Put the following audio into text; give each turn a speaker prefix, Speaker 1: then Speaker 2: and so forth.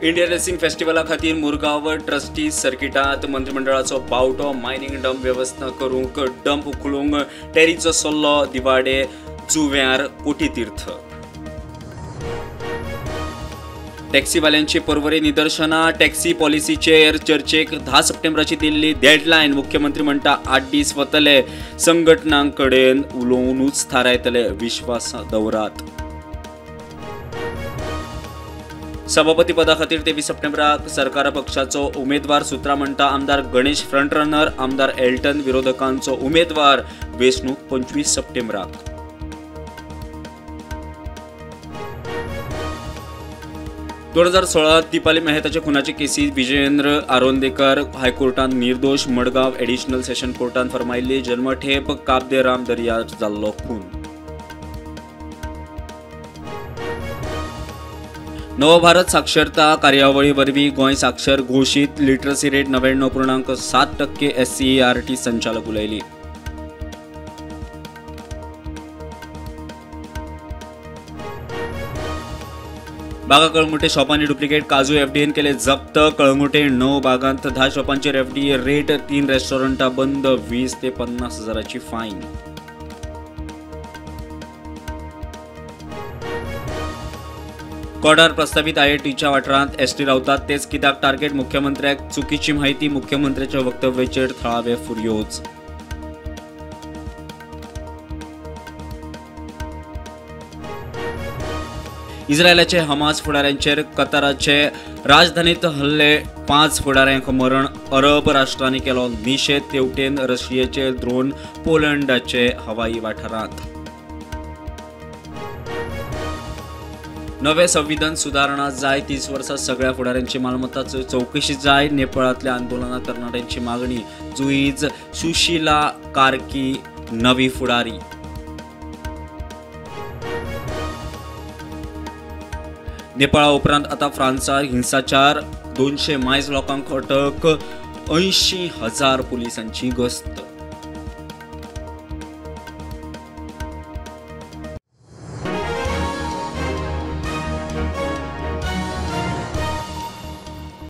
Speaker 1: Indian racing फेस्टिवला खातीर Murgaon trustee सर्किटांत मंत्रिमंडळाचो बावटो. Mining dump वेवस्था करूंक डंप उखलूंक टेरीचो सल्लो. दिवाडे जुव्यार कोटीतीर्थ. टॅक्सीवाल्यांची परवरी निदर्शनां. टॅक्सी पॉलिसीचेर चर्चेक 10 सप्टेंबराची दिल्ली डेडलायन. मुख्यमंत्री म्हणटा 8 दीस वतले, संघटनां कडेन उलोवनूच थारायतले, विश्वास दवरात. सभापती पदा खातीर 23 सप्टेंबराक सरकार पक्षाचो उमेदवार. सूत्रां म्हणटा आमदार गणेश फ्रंटरनर, आमदार एल्टन विरोधकांचो उमेदवार. वेंचणूक 25 सप्टेंबराक. 2016 दीपाली मेहताच्या खुनाचे केसीत विजयेंद्र आरोंदेकर हायकोर्टान निर्दोष. मडगांव एडिशनल सेशन कोर्टान फर्मायिल्ली जन्मठेप. काबदे राम दर्यार जाल्लो खून. नवभारत साक्षरता कार्यावळी वरवीं गोंय साक्षर घोशीत. Literacy rate 99.7%. SCERT संचालक उलयली. बागा कळंगुटे शॉपांनी डुप्लिकेट काजू एफडीएन केले जप्त. कळंगुटे 9 बागांत 10 शॉपांचेर एफडीए रेट. 3 रेस्टॉरंटां बंद. 20 ते 50 हजाराची फायन. कोडार प्रस्तावित आयआयटीच्या वाठारांत एसटी रावतात तेच कित्याक टार्गेट. मुख्यमंत्र्याक चुकीची माहिती. मुख्यमंत्र्याच्या वक्तव्याचेर थळावे फुर्योज. इस्रायलाचे हमास फुडाऱ्यांचेर कताराचे राजधानीत हल्ले. 5 फुडाऱ्यांक मरण. अरब राष्ट्रांनी केलो निशेध. तेवटेन रशियेचे ड्रोन पोलंडाचे हवाई वाठारांत. नवे संविधान सुधारणा जाय. 30 वर्सां सगळ्या फुडाऱ्यांची मालमत्ता चौकशी जाय. नेपाळांतल्या आंदोलनात तरणाट्यांची मागणी. जुईज सुशीला कार्की नवी फुडारी. नेपाळा उपरांत आता फ्रांसात हिंसाचार. 200 मायज लोकांक अटक. 80,000 पुलिसांची गस्त.